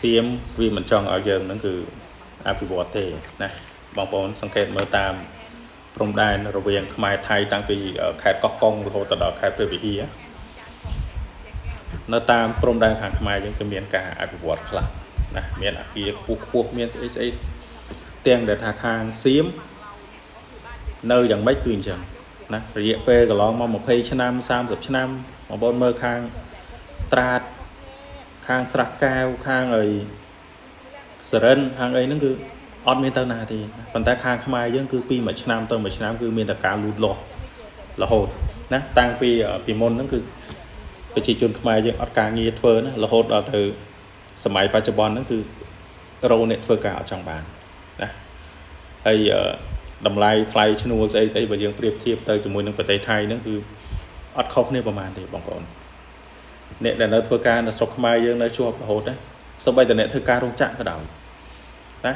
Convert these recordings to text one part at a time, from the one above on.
សៀមវាមិនចង់ឲ្យយើងហ្នឹងគឺអភិវឌ្ឍទេណាបងប្អូនសង្កេតមើលតាមព្រំដែនរវាងខ្មែរថៃតាំងពីខេត្តកោះកុងរហូតទៅដល់ខេត្តព្រះវិហារនៅតាមព្រំដែនខាងខ្មែរយើងគឺមានការអភិវឌ្ឍខ្លះណាមានអាគារខ្ពស់ខ្ពស់មានស្អីស្អីទាំងដែលថាខាងសៀមនៅយ៉ាងម៉េចគឺអញ្ចឹងណារយៈពេលកន្លងមក20ឆ្នាំ30ឆ្នាំបងប្អូនមើលខាងត្រាតខាងស្រះកែវខាងអីសរិនខាងអីហ្នឹងគឺអត់មានទៅណាទេប៉ុន្តែខាងខ្មែរយើងគឺពីមួយឆ្នាំទៅមួយឆ្នាំគឺមានតែការលូតលាស់រហូតណាតាំងពីពីមុនហ្នឹងគឺប្រជាជនខ្មែរយើងអត់ការងារធ្វើណារហូតដល់ទៅសម័យបច្ចុប្បន្នហ្នឹងគឺរោអ្នកធ្វើការអត់ចង់បានណាហើយតម្លៃថ្លៃឈ្នួលស្អីស្អីបើយើងប្រៀបធៀបទៅជាមួយនឹងប្រទេសថៃហ្នឹងគឺអត់ខុសគ្នាប្រហែលទេបងប្អូនអ្នកដែលនៅធ្វើការនៅស្រុកខ្មែរយើងនៅជាប់រហូតណាសូម្បីតែអ្នកធ្វើការរោងចក្រក៏ដោយណា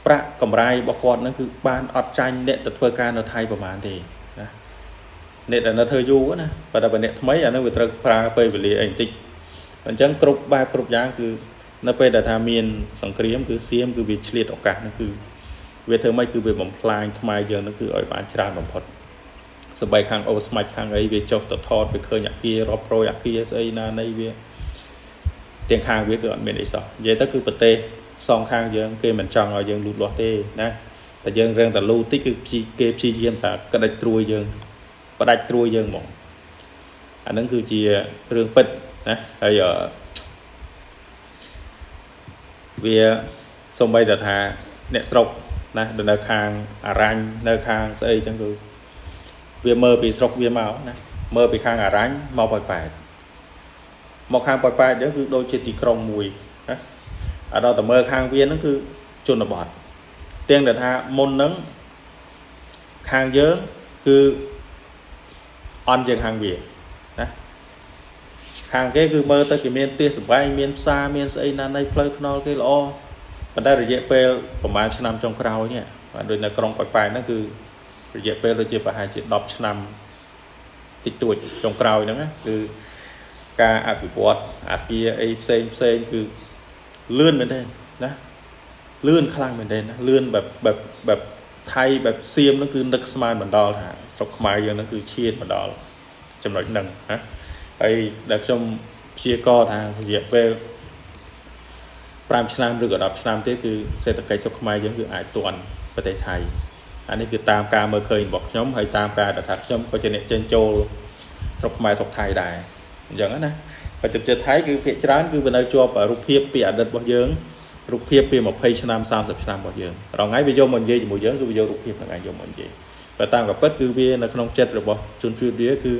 ប្រាក់កម្រៃរបស់គាត់ហ្នឹងគឺបានអត់ចាញ់អ្នកទៅធ្វើការនៅថៃប្រហែលទេណាអ្នកដែលនៅធ្វើយូរណាបើតែបើអ្នកថ្មីអាហ្នឹងវាត្រូវប្រើពេលវេលាអីបន្តិចអញ្ចឹងគ្រប់បែបគ្រប់យ៉ាងគឺនៅពេលដែលថាមានសង្គ្រាមគឺសៀមគឺវាឆ្លៀតឱកាសហ្នឹងគឺវាធ្វើម៉េចគឺវាបំផ្លាញខ្មែរយើងហ្នឹងគឺឲ្យបានច្រើនបំផុតសម្បីខាងអូស្មាច់ខាងអីវាចុះទៅថតវាឃើញអាគាររាប់រយអាគារស្អីណានៃវាទាំងខាងវាគឺអត់មានអីសោះនិយាយទៅគឺប្រទេសសងខាងយើងគេមិនចង់ឲ្យយើងលូតលាស់ទេណាតែយើងរឿងតែលូតតិចគឺគេព្យាយាមតែក្តិចត្រួយយើងផ្ដាច់ត្រួយយើងហ្មងអាហ្នឹងគឺជារឿងពិតណាហើយវាសំបីតែថាអ្នកស្រុកណាដែលនៅខាងអារ៉ាញ់នៅខាងស្អីចឹងគឺវាមើលពីស្រុកវាមកណាមើលពីខាងអារ៉ាញ់មកប៉ោយប៉ែតមកខាងប៉ោយប៉ែតចឹងគឺដូចជាទីក្រុងមួយណាអត់ដល់តែមើលខាងវាហ្នឹងគឺជនបទទាំងដែលថាមុនហ្នឹងខាងយើងគឺអន់ជាងខាងវាណាខាងគេគឺមើលទៅគេមានផ្ទះសម្បែងមានផ្សារមានស្អីណានៃផ្លូវថ្នល់គេល្អប៉ុន្តែរយៈពេលប្រហែលឆ្នាំចុងក្រោយនេះបាទដូចនៅក្រុងប៉ោយប៉ែតហ្នឹងគឺរយៈពេលដូចជាប្រហែលជា10ឆ្នាំតិចតួចចុងក្រោយហ្នឹងណាគឺការអភិវឌ្ឍអាគារអីផ្សេងផ្សេងគឺលឿនមែនទេណាលឿនខ្លាំងមែនទេណាលឿនបែបបែបបែបថៃបែបសៀមហ្នឹងគឺនឹកស្មានបណ្ដល់ថាស្រុកខ្មែរយើងហ្នឹងគឺឈានបណ្ដល់ចំណុចហ្នឹងណាហើយដែលខ្ញុំព្យាករថារយៈពេល5ឆ្នាំឬក៏10ឆ្នាំទៀតគឺសេដ្ឋកិច្ចស្រុកខ្មែរយើងគឺអាចទាន់ប្រទេសថៃអានេះគឺតាមការមើលឃើញរបស់ខ្ញុំហើយតាមការដែលថាខ្ញុំក៏ជាអ្នកចេញចូលស្រុកខ្មែរស្រុកថៃដែរអញ្ចឹងណាបើជនជាតិថៃគឺភាគច្រើនគឺវានៅជាប់រូបភាពពីអតីតរបស់យើងរូបភាពពី20ឆ្នាំ30ឆ្នាំរបស់យើងរាល់ថ្ងៃវាយកមកនិយាយជាមួយយើងគឺវាយករូបភាពហ្នឹងឯងយកមកនិយាយបើតាមក៏ពិតគឺវានៅក្នុងចិត្តរបស់ជនជាតិវាគឺ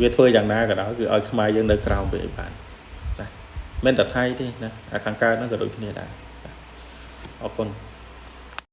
វាធ្វើយ៉ាងណាក៏ដោយគឺឲ្យខ្មែរយើងនៅក្រោមវាឲ្យបានណាមិនតែថៃទេណាអាខាងកើតហ្នឹងក៏ដូចគ្នាដែរអរគុណ។